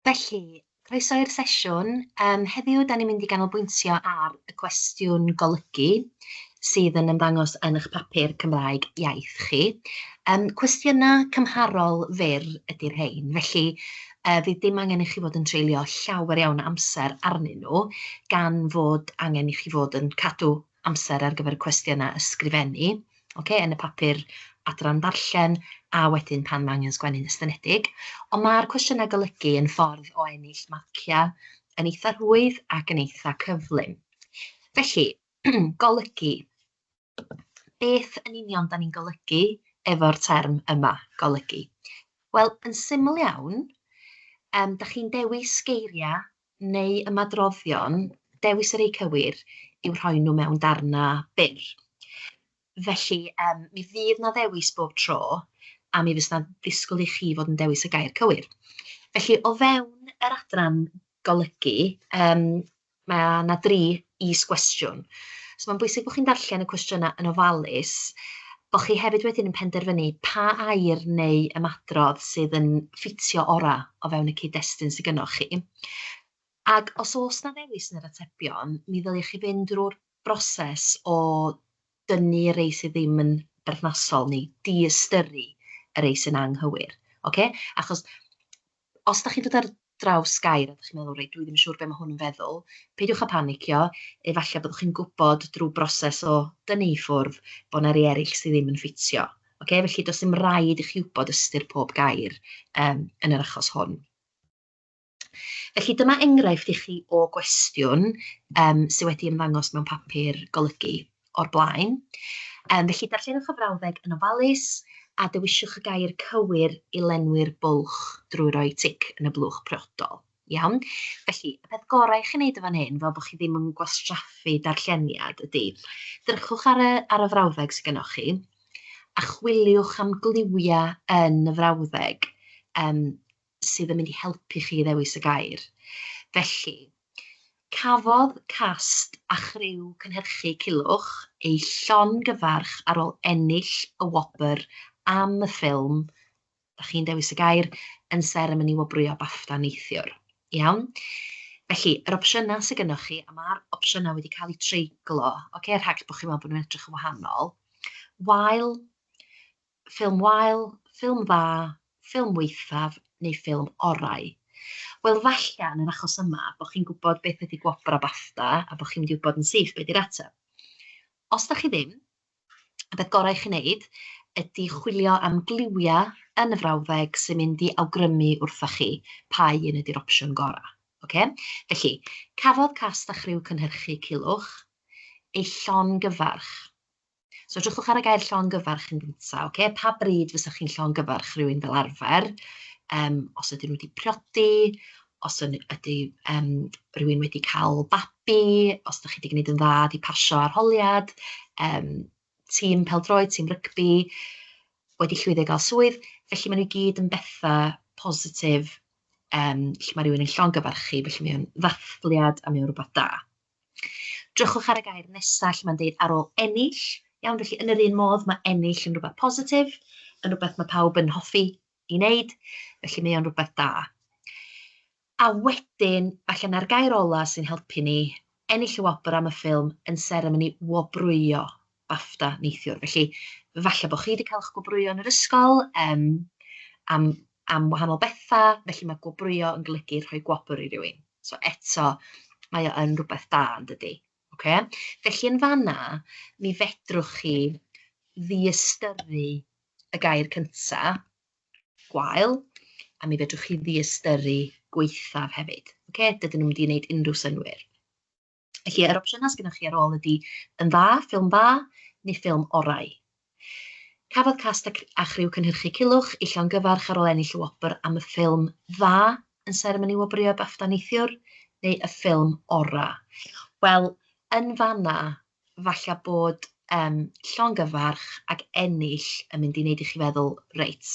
Felly, croeso i'r sesiwn. Heddiw, da ni'n mynd i ganolbwyntio ar y cwestiwn golygu sydd yn ymddangos yn eich papur Cymraeg iaith chi. Cwestiynau cymharol fyr ydy'r rhain, felly fydd dim angen i chi fod yn treulio llawer iawn o amser arnyn nhw, gan fod angen i chi fod yn cadw amser ar gyfer y cwestiynau ysgrifennu, ocê, yn y papur adran ddarllen a wedyn pan mae angen sgwennu'n estynedig. Ond ma'r cwestiynau golygu yn ffordd o ennill marciau yn eitha rhwydd ac yn eitha cyflym. Felly, golygu. Beth yn union dan ni'n golygu efo'r term yma, golygu? Wel, yn syml iawn, dach chi'n dewis geiriau neu ymadroddion, dewis y rhai cywir i'w rhoi nhw mewn darnau byr. Felly, mi fydd 'na ddewis bob tro, a mi fysa 'na ddisgwyl i chi fod yn dewis y gair cywir. Felly, o fewn yr adran golygu, mae 'na dri is-gwestiwn. So mae'n bwysig bod chi'n darllen y cwestiynau yn ofalus, bod chi hefyd wedyn yn penderfynu pa air neu ymadrodd sydd yn ffitio orau o fewn y cyd-destun sydd gynnoch chi. Ac os oes 'na ddewis yn yr atebion, mi ddylia chi fynd drwy'r broses o dynnu y rei sydd ddim yn berthnasol neu diystyru y rei sy'n anghywir. Ocê? Achos os dach chi'n dod ar draws gair a dach chi'n meddwl, "Reit, dwi ddim yn siŵr be mae hwn yn feddwl", peidiwch â panicio, efallai byddwch chi'n gwybod drwy broses o dynnu i ffwrdd bod 'na rei eraill sydd ddim yn ffitio. Ocê? Felly does dim raid i chi wybod ystyr pob gair yn yr achos hwn. Felly dyma enghraifft i chi o gwestiwn sydd wedi ymddangos mewn papur golygu o'r blaen. Felly darllenwch y frawddeg yn ofalus a dewiswch y gair cywir i lenwi'r bwlch drwy roi tic yn y blwch priodol. Iawn? Felly, y peth gorau i chi wneud yn fan hyn, fel bod chi ddim yn gwastraffu darlleniad, ydy drychwch ar y, ar y frawddeg sydd gennoch chi a chwiliwch am gliwiau yn y frawddeg sydd yn mynd i helpu chi i ddewis y gair. Felly, cafodd cast a chriw cynhyrchu Culhwch eu llongyfarch ar ôl ennill y wobr am y ffilm, dach chi'n dewis y gair, yn seremoni wobrwyo BAFTA neithiwr. Iawn? Felly, yr opsiynau sydd gennoch chi, a mae'r opsiynau wedi cael eu treiglo, ocê, rhag bod chi'n meddwl bod nhw'n edrych yn wahanol. Wael, ffilm wael, ffilm dda, ffilm waethaf neu ffilm orau? Wel, falle yn yr achos yma bod chi'n gwybod beth ydy gwobrau BAFTA a bod chi'n mynd i wybod yn syth be di'r ateb. Os da chi ddim, y peth gorau i chi wneud ydy chwilio am gliwiau yn y frawddeg sy'n mynd i awgrymu wrthoch chi pa un ydy'r opsiwn gorau. Ocê? Felly, cafodd cast a chriw cynhyrchu Culhwch eu llongyfarch. So edrychwch ar y gair llongyfarch yn gyntaf, ocê? Pa bryd fysa chi'n llongyfarch rhywun fel arfer? Os ydyn nhw wedi priodi, os yn, ydy rhywun wedi cael babi, os ydych chi wedi gwneud yn dda, wedi pasio arholiad, tîm pêl-droed, tîm rygbi, wedi llwyddo i gael swydd. Felly maen nhw i gyd yn bethau positif lle mae rhywun yn llongyfarch chi, felly mae o'n ddathliad a mae o'n rhywbeth da. Drychwch ar y gair nesaf lle mae'n deud ar ôl ennill. Iawn, felly yn yr un modd mae ennill yn rhywbeth positif, yn rhywbeth mae pawb yn hoffi i wneud, felly mae o'n rhywbeth da. A wedyn, falle na'r gair ola sy'n helpu ni ennill y wobr am y ffilm yn seremoni wobrwyo BAFTA neithiwr. Felly, falle bod chi wedi cael eich gwobrwyo yn yr ysgol am, am wahanol bethau, felly mae gwobrwyo yn golygu rhoi gwobr i rywun. So eto, mae o yn rhywbeth da, yn dydy? Ocê? Felly yn fan'na, mi fedrwch chi ddiystyru y gair cynta, gwael, a mi fedrwch chi ddiystyru gwaethaf hefyd. Ocê? Dydyn nhw'm 'di wneud unrhyw synnwyr. Felly, yr opsiynau sydd gennych chi ar ôl ydy yn dda, ffilm dda, neu ffilm orau. Cafodd cast a a chriw cynhyrchu Culhwch eu llongyfarch ar ôl ennill y wobr am y ffilm dda yn seremoni wobrwyo BAFTA neithiwr, neu y ffilm orau. Wel, yn fan'na, falle bod llongyfarch ac ennill yn mynd i wneud i chi feddwl, reit,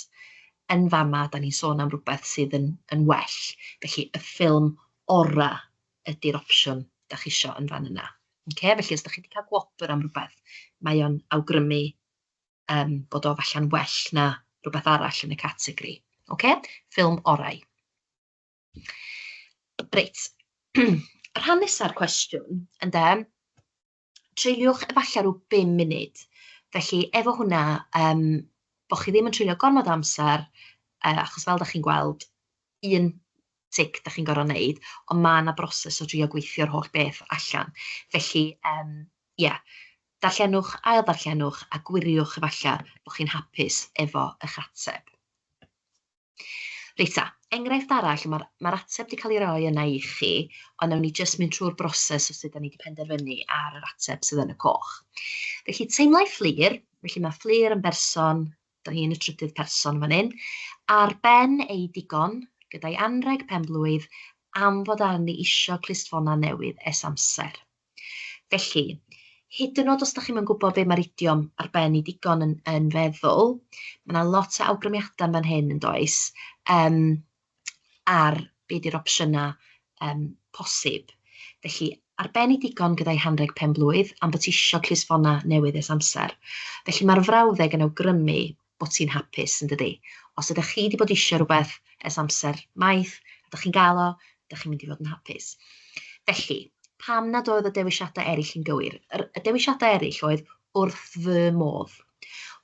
yn fama, dan ni'n sôn am rywbeth sydd yn yn well. Felly, y ffilm orau ydy'r opsiwn dach chi isio yn fan yna. Ocê, felly os dach chi 'di cael gwobr am rywbeth, mae o'n awgrymu bod o falle'n well na rywbeth arall yn y categori. Ocê, ffilm orau. Reit, rhan nesa'r cwestiwn, ynde, treuliwch efallai rhyw bum munud. Felly efo hwnna, bod chi ddim yn treulio gormod o amser, achos fel dach chi'n gweld, un tic dach chi'n gorfod wneud, ond ma' 'na broses o drio gweithio'r holl beth allan. Felly, ie, darllenwch, ail-ddarllenwch a gwiriwch efallai bod chi'n hapus efo eich ateb. Reit ta, enghraifft arall, mae'r ma ateb wedi cael ei roi yna i chi, ond nawn ni jyst mynd trwy'r broses o sut da ni wedi penderfynu ar yr ateb sydd yn y coch. Felly teimlai Fflur, felly mae Fflur yn berson, da ni yn y trydydd person fan hyn, ar ben ei digon, gyda'i anrheg penblwydd, am fod arni isio clustffonau newydd ers amser. Felly, hyd yn oed os dach chi'm yn gwybod be mae'r idiom ar ben ei digon yn yn feddwl, ma' 'na lot o awgrymiadau yn fan hyn yn does, ar be 'di'r opsiynau posib. Felly, ar ben ei digon gyda'i hanrheg pen-blwydd am bod ti isio clustffonau newydd ers amser. Felly, mae'r frawddeg yn awgrymu bod ti'n hapus, yn dydi? Os ydych chi wedi bod eisiau rhywbeth ers amser maith, a dych chi'n gael o, dych chi'n mynd i fod yn hapus. Felly, pam nad oedd y dewisiadau eraill yn gywir? Yr, y dewisiadau eraill oedd wrth fy modd.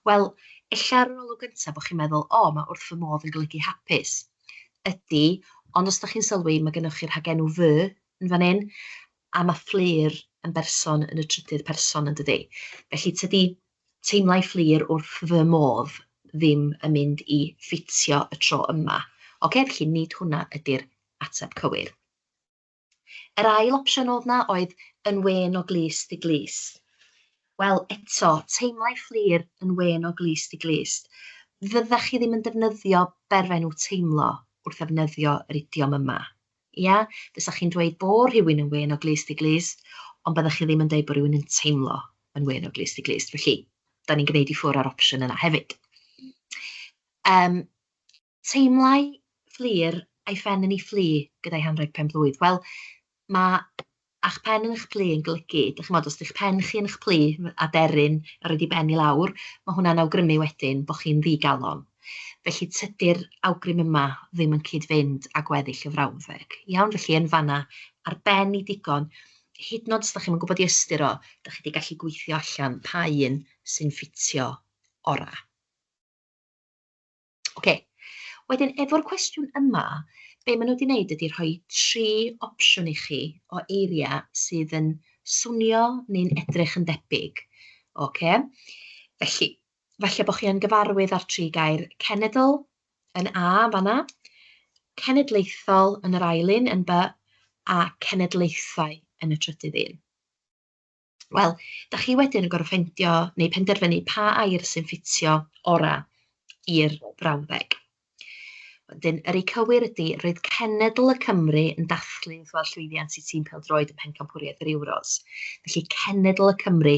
Wel, ella ar yr olwg gyntaf bod chi'n meddwl, o, mae wrth fy modd yn golygu hapus. Ydy, ond os ydych chi'n sylwi, mae gennych chi'r rhagenw fy yn fan hyn, a mae Fflur yn berson yn y trydydd person yn dydy. Felly tydi teimlai Fflur wrth fy modd ddim yn mynd i ffitio y tro yma. Oce, felly nid hwnna ydy'r ateb cywir. Yr ail opsiwn oedd 'na oedd yn wên o glust i glust. Wel, eto, teimlai Fflur yn wên o glust i glust. Fyddech chi ddim yn defnyddio berfenw teimlo wrth ddefnyddio yr idiom yma. Ia? Fysa chi'n dweud bod rhywun yn wên o glust i glust, ond byddech chi ddim yn dweud bod rhywun yn teimlo yn wên o glust i glust. Felly, da ni'n gwneud i ffwrdd ar opsiwn yna hefyd. Teimlai Fflur a'i phen yn ei phlu gyda'i hanrheg pen-blwydd. Wel, mae a'ch pen yn eich plu yn golygu, dach chimod, os 'di'ch pen chi yn eich plu a deryn a rhoi di ben i lawr, mae hwnna'n awgrymu wedyn bod chi'n ddigalon. Felly tydi'r awgrym yma ddim yn cyd-fynd â gweddill y frawddeg. Iawn, felly yn fanna, ar ben i digon, hyd yn oed os dach chi'm yn gwybod ei ystyr o, dach chi 'di gallu gweithio allan pa un sy'n ffitio ora. Ocê, wedyn efo'r cwestiwn yma, be maen nhw 'di wneud ydy rhoi tri opsiwn i chi o eiriau sydd yn swnio neu'n edrych yn debyg. Ocê, felly, falle bod chi yn gyfarwydd â'r tri gair cenedl yn A fan'na, cenedlaethol yn yr ail un yn B, a cenedlaethau yn y trydydd un. Wel, dach chi wedyn yn gorfod ffeindio neu penderfynu pa air sy'n ffitio ora i'r frawddeg. Wedyn, yr ei cywir ydy, roedd cenedl y Cymry yn dathlu wrth weld llwyddiant i tîm pêl-droed yn Pencampwriaeth yr Euros. Felly, cenedl y Cymry,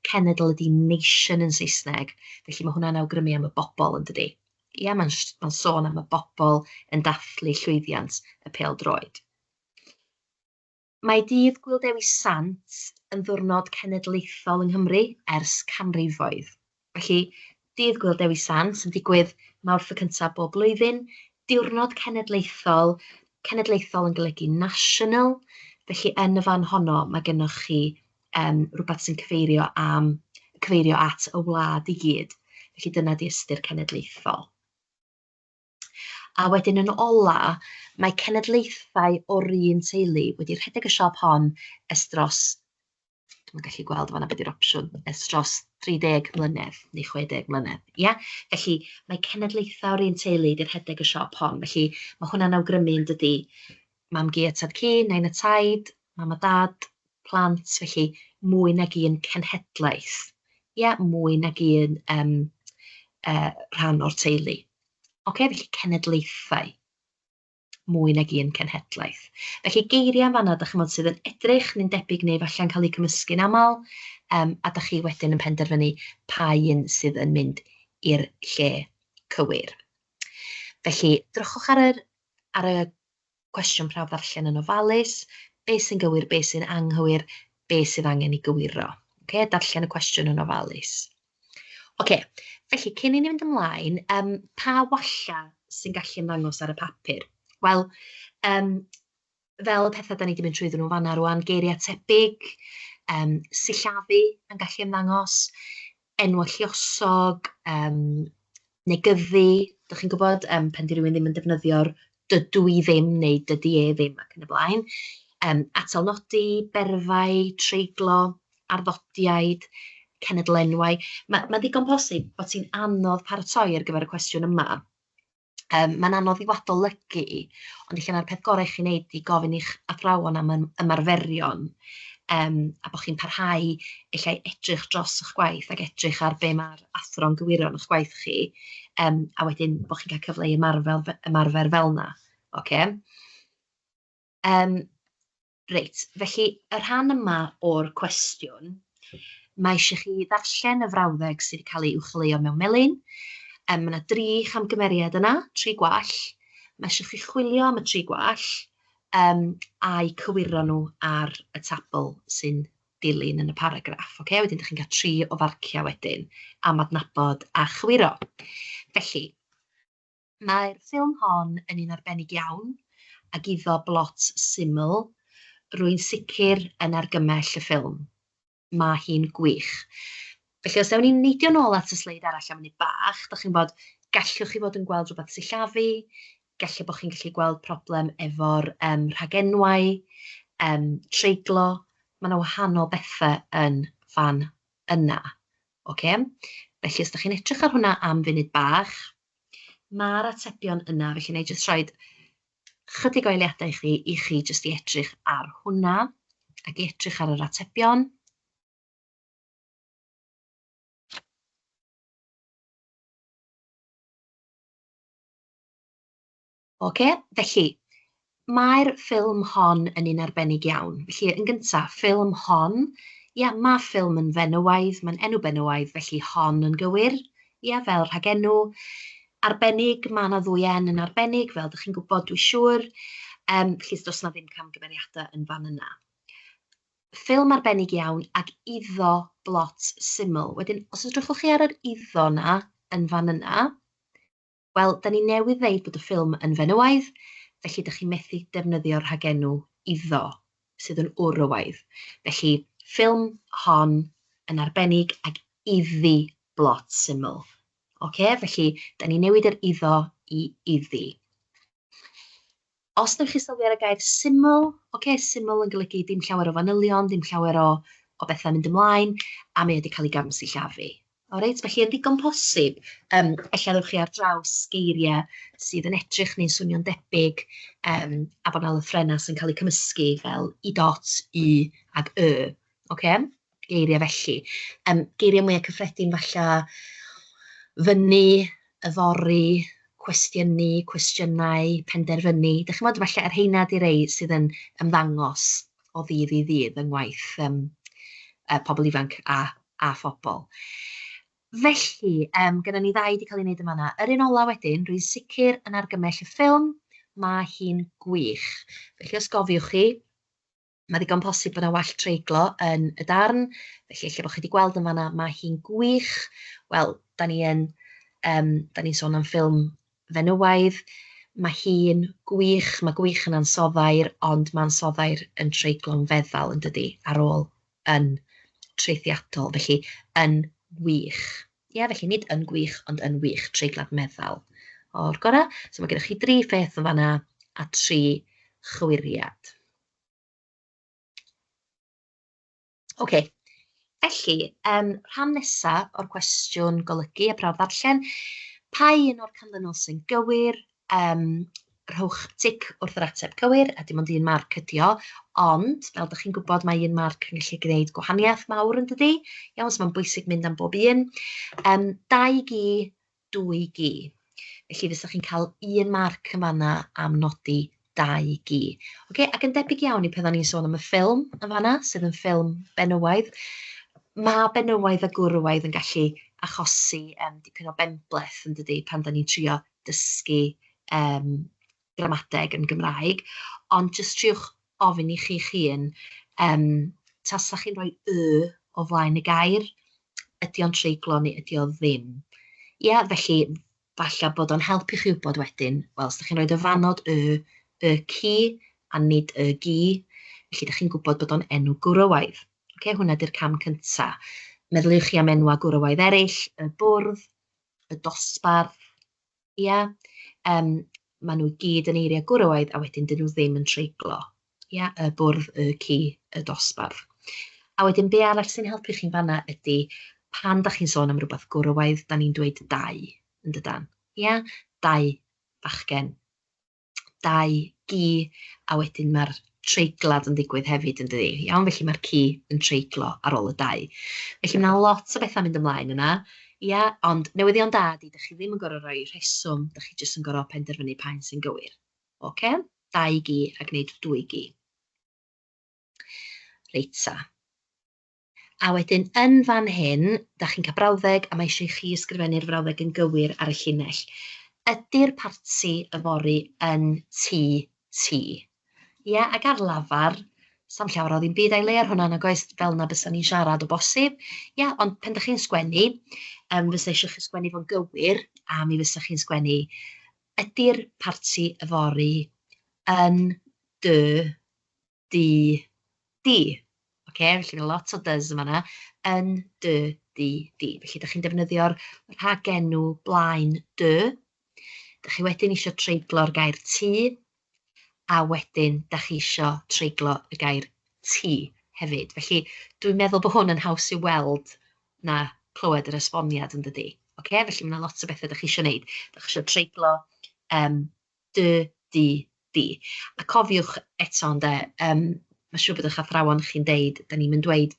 cenedl ydy nation yn Saesneg, felly mae hwnna'n awgrymu am y bobl yn dydi? Ia, mae'n ma sôn am y bobl yn dathlu llwyddiant y pêl-droed. Mae Dydd Gŵyl Dewi Sant yn ddiwrnod cenedlaethol yng Nghymru ers canrifoedd. Felly, Dydd Gŵyl Dewi Sant yn digwydd Mawrth y cyntaf bob blwyddyn, diwrnod cenedlaethol, cenedlaethol yn golygu national, felly yn y fan honno mae gennoch chi rhywbeth sy'n cyfeirio am, cyfeirio at y wlad i gyd. Felly dyna 'di ystyr cenedlaethol. A wedyn yn ola, mae cenedlaethau o'r un teulu wedi rhedeg y siop hon ers dros, dwi'm yn gallu gweld fan'na be 'di'r opsiwn, ers dros 30 mlynedd neu 60 mlynedd, ia? Felly mae cenedlaethau o'r un teulu 'di rhedeg y siop hon, felly ma' hwnna'n awgrymu yn dydi, mam-gu a tad-cu, nain a taid, mam a dad, plant, felly mwy nag un cenhedlaeth, ia, mwy nag un rhan o'r teulu. Ocê, felly cenedlaethau, mwy nag un cenhedlaeth. Felly geiriau yn fan'na, dach chimod, sydd yn edrych neu'n debyg neu falle'n cael eu cymysgu'n aml, a dach chi wedyn yn penderfynu pa un sydd yn mynd i'r lle cywir. Felly, drychwch ar yr, ar y cwestiwn prawf ddarllen yn ofalus, be sy'n gywir, be sy'n anghywir, be sydd angen i gywiro. Okay? Darllen y cwestiwn yn ofalus. Oce, felly cyn i ni fynd ymlaen, pa walla sy'n gallu ymddangos ar y papur? Wel, yym, fel y pethau dan ni 'di mynd trwyddyn nhw fan'na rŵan, geiriau tebyg, yym, sillafu yn gallu ymddangos, enwau lluosog, yym, negyddu, dach chi'n gwybod, yym, pan 'di rywun ddim yn defnyddio'r "dydw i ddim" neu "dydy e ddim" ac yn y blaen. Yym, atalnodi, berfau, treiglo, arddodiaid, cenedlenwau. Ma'n ddigon posib bod hi'n anodd paratoi ar gyfer y cwestiwn yma. Yym, mae'n anodd i'w adolygu, ond ella na'r peth gorau i chi wneud ydy gofyn i'ch athrawon am ymarferion, yym, a bod chi'n parhau ella i edrych dros eich gwaith ac edrych ar be mae'r athro'n gywiro yn eich gwaith chi, yym, a wedyn bod chi'n cael cyfle i ymarfer ymarfer fel 'na, ocê? Yym, reit, felly y rhan yma o'r cwestiwn, mae eisiau chi ddarllen y frawddeg sydd wedi cael ei uwcholeuo mewn melyn. Yym, mae 'na dri chamgymeriad yna, tri gwall. Mae eisiau chi chwilio am y tri gwall yym, a'u cywiro nhw ar y tabl sy'n dilyn yn y paragraff. Ocê, wedyn dach chi'n cael tri o farciau wedyn am adnabod a chywiro. Felly, Mae'r ffilm hon yn un arbennig iawn, ac iddo blot syml. Rwy'n sicr yn argymell y ffilm. Mae hi'n gwych. Felly os ewn ni neidio nôl at y sleid arall am funud bach, dach chi'n gwybod, gallwch chi fod yn gweld rhywbeth sillafu, gallai bod chi'n gallu gweld problem efo'r yym rhagenwau, yym treiglo, ma' 'na wahanol bethe yn fan yna. Ocê? Felly os dach chi'n edrych ar hwnna am funud bach, ma'r atebion yna, felly wna i jyst rhoid chydig o eiliadau i chi i chi jyst i edrych ar hwnna ac i edrych ar yr atebion. Ocê, felly mae'r ffilm hon yn un arbennig iawn. Felly yn gynta, ffilm hon, ia, ma' ffilm yn fenywaidd, mae'n enw benywaidd, felly hon yn gywir, ia, fel rhagenw. Arbennig, ma' 'na ddwy N yn arbennig, fel dach chi'n gwybod dwi siŵr, yym, felly does 'na ddim camgymeriadau yn fan yna. Ffilm arbennig iawn ac iddo blot syml. Wedyn, os edrychwch chi ar yr iddo 'na yn fan yna, Wel, dan ni newydd ddeud bod y ffilm yn fenywaidd, felly dach chi'n methu defnyddio'r rhagenw iddo, sydd yn wrywaidd. Felly, ffilm hon yn arbennig ag iddi blot syml. Ocê, felly dan ni'n newid yr iddo i iddi. Os wnewch chi sylwi ar y gair syml, ocê, syml yn golygu dim llawer o fanylion, dim llawer o o bethau'n mynd ymlaen, a mae o 'di cael ei gamsillafu. Olreit, felly yn ddigon posib, yym, ella ddewch chi ar draws geiriau sydd yn edrych neu'n swnio'n debyg, yym, a bod 'na lythrennau sy'n cael eu cymysgu fel i dot, u ag y, ocê? Geiriau felly. Yym, geiriau mwya cyffredin falle, fyny, yfory, cwestiynu, cwestiynau, penderfynu. Dach chimod, falle yr rheina 'di rei sydd yn ymddangos o ddydd i ddydd yng ngwaith yym yy pobl ifanc a a phobl. Felly, yym, gynna ni ddau 'di cael ei wneud yn fan'na. Yr un ola wedyn, rwy'n sicr yn argymell y ffilm, ma' hi'n gwych. Felly os gofiwch chi, Mae ddigon posib bod 'na wall treiglo yn y darn, felly ella bod chi 'di gweld yn fan'na, ma' hi'n gwych. Wel, dan ni yn, yym, dan ni'n sôn am ffilm fenywaidd, ma' hi'n gwych, ma' gwych yn ansoddair, ond ma' ansoddair yn treiglo'n feddal yn dydi, ar ôl yn traethiadol, felly yn wych. Ie, felly nid yn gwych, ond yn wych, treiglad meddal. O'r gorau. So mae gennych chi dri pheth yn fan'na a tri chywiriad. Ocê, felly, yym, rhan nesa o'r cwestiwn golygu a prawf ddarllen. Pa un o'r canlynol sy'n gywir? Yym, rhowch tic wrth yr ateb cywir, a dim ond un marc ydi o, ond fel dach chi'n gwybod, mae un marc yn gallu gwneud gwahaniaeth mawr yn dydi? Iawn, so mae'n bwysig mynd am bob un. Yym, dau gi, dwy gi. Felly fysech chi'n cael un marc yn fan'na am nodi dau gi. Ocê, ac yn debyg iawn i pan o'n i'n sôn am y ffilm yn fan'na, sydd yn ffilm benywaidd, ma' benywaidd a gwrywaidd yn gallu achosi yym dipyn o benbleth yn dydi, pan dan ni'n trio dysgu yym gramadeg yn Gymraeg, ond jyst triwch ofyn i chi'ch hun, yym, tasach chi'n rhoi y o flaen y gair, ydy o'n treiglo neu ydy o ddim? Ia, felly Falle bod o'n helpu chi wybod wedyn, wel, os dach chi'n rhoi y fannod y, y ci a nid y gi, felly dach chi'n gwybod bod o'n enw gwrywaidd. Ocê, hwnna 'di'r cam cynta. Meddyliwch chi am enwau gwrywaidd eraill, y bwrdd, y dosbarth, ia? Yym, maen nhw i gyd yn eiriau gwrywaidd a wedyn 'dyn nhw ddim yn treiglo. Ia, y bwrdd, y ci, y dosbarth. A wedyn be arall sy'n helpu chi'n fanna ydy pan dach chi'n sôn am rywbeth gwrywaidd, dan ni'n dweud dau, yn dydan? Ia? Dau fachgen, dau gi, a wedyn mae'r treiglad yn digwydd hefyd yn dydi? Iawn, felly mae'r ci yn treiglo ar ôl y dau. Felly mae 'na lot o bethau'n mynd ymlaen yna, ia, ond newyddion da ydy, dach chi ddim yn gorfod rhoi rheswm, dach chi jyst yn gorfod penderfynu pa un sy'n gywir. Ocê? Dau gi a gwneud dwy gi. Reit ta. A wedyn yn fan hyn, dach chi'n cael brawddeg a mae eisiau i chi ysgrifennu'r frawddeg yn gywir ar y llinell. Ydy'r parti yfory yn tŷ ti? Ie, ac ar lafar, 'sa'm llawer o ddim byd o'i le ar hwnna nag oes, fel 'na bysa ni'n siarad o bosib. Ie, ond pan dach chi'n sgwennu, yym, fysa eisiau chi sgwennu fo'n gywir, a mi fysa chi'n sgwennu Ydy'r parti yfory yn dy dŷ di? Ocê, felly ma' lot o dys yn fan'na. Yn dy dŷ di. Felly dach chi'n defnyddio'r rhagenw blaen dy. Dach chi wedyn isio treiglo'r gair tŷ, a wedyn dach chi isio treiglo y gair ti hefyd. Felly dwi'n meddwl bod hwn yn haws i'w weld na clywed yr esboniad yn dydi? Ocê, felly ma' 'na lot o bethe dach chi isio wneud. Dach chi isio treiglo yym dy, du, di. A cofiwch eto ynde, yym ma' siŵr bod eich athrawon chi'n deud, dan ni'm yn dweud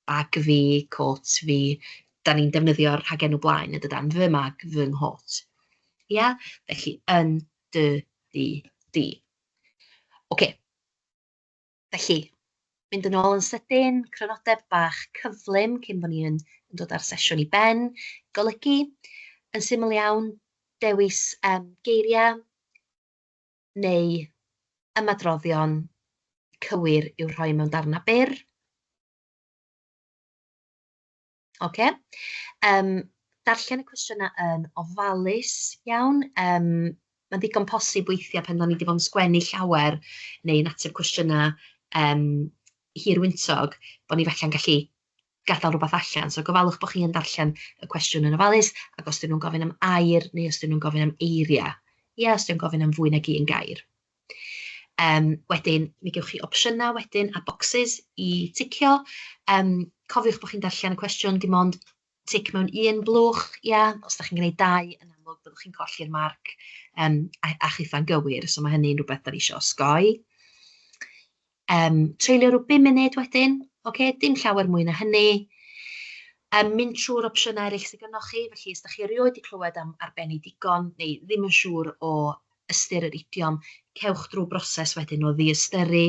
bag fi, cot fi, dan ni'n defnyddio'r rhagenw blaen yn dydan, fy mag, fy nghot. Ia? Felly yn, dy, du, di. Ocê. Felly, mynd yn ôl yn sydyn, crynodeb bach cyflym cyn bod ni yn yn dod â'r sesiwn i ben. Golygu, yn syml iawn, dewis yym geiriau neu ymadroddion cywir i'w rhoi mewn darnau byr. Ocê. Yym, darllen y cwestiynau yn ofalus iawn. Yym, mae'n ddigon posib weithiau pan dan ni 'di bod yn sgwennu llawer neu yn ateb cwestiynau yym hirwyntog, bod ni falle'n gallu gadael rhywbeth allan. So gofalwch bod chi yn darllen y cwestiwn yn ofalus, ac os 'dyn nhw'n gofyn am air neu os 'dyn nhw'n gofyn am eiriau. Ia, os 'di o'n gofyn am fwy nag un gair. Yym, wedyn, mi gewch chi opsiynau wedyn a bocsys i ticio. Yym, cofiwch bod chi'n darllen y cwestiwn dim ond tic mewn un blwch, ia? Os dach chi'n gwneud dau, yn amlwg byddwch chi'n colli'r marc yym, a a chitha'n gywir, so ma' hynny'n rhywbeth dan ni isio osgoi. Yym, treulio rhyw bum munud wedyn, ocê, dim llawer mwy na hynny. Yym, mynd trwy'r opsiynau eraill sydd gynnoch chi, felly os dach chi erioed 'di clywed am arbennig digon neu ddim yn siŵr o ystyr yr idiom, cewch drwy broses wedyn o ddiystyru,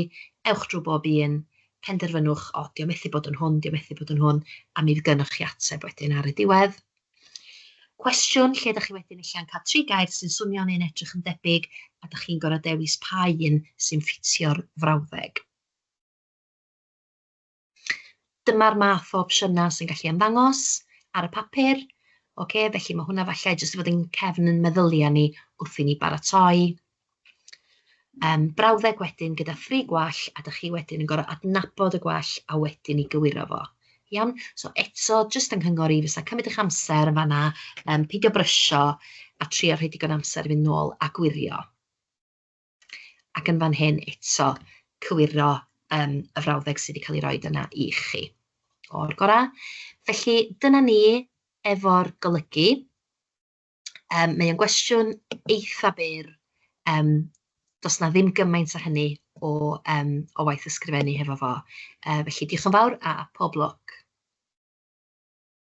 ewch drwy bob un, penderfynwch, o, 'di o methu bod yn hwn, 'di o methu bod yn hwn, a mi fydd gynnoch chi ateb wedyn ar y diwedd. Cwestiwn lle dach chi wedyn ella'n cael tri gair sy'n swnio neu'n edrych yn debyg a dach chi'n gorfod dewis pa un sy'n ffitio'r frawddeg. Dyma'r math o opsiynau sy'n gallu ymddangos ar y papur. Ocê, felly mae hwnna falle jyst i fod yn cefn yn meddyliau ni wrth i ni baratoi. Yym, brawddeg wedyn gyda thri gwall, a dach chi wedyn yn gorfod adnabod y gwall a wedyn ei gywiro fo. Iawn? So eto, jyst yng nghyngor i fysa cymryd eich amser yn fan'na, yym peidio brysio, a trio rhoi digon o amser i fynd nôl a gwirio. Ac yn fan hyn eto, cywiro yym y frawddeg sydd wedi cael ei roid yna i chi. O'r gorau. Felly dyna ni efo'r golygu. Yym, mae o'n gwestiwn eitha byr, yym, does 'na ddim gymaint â hynny o, yym, o waith ysgrifennu hefo fo. Yy, felly diolch yn fawr a pob lwc.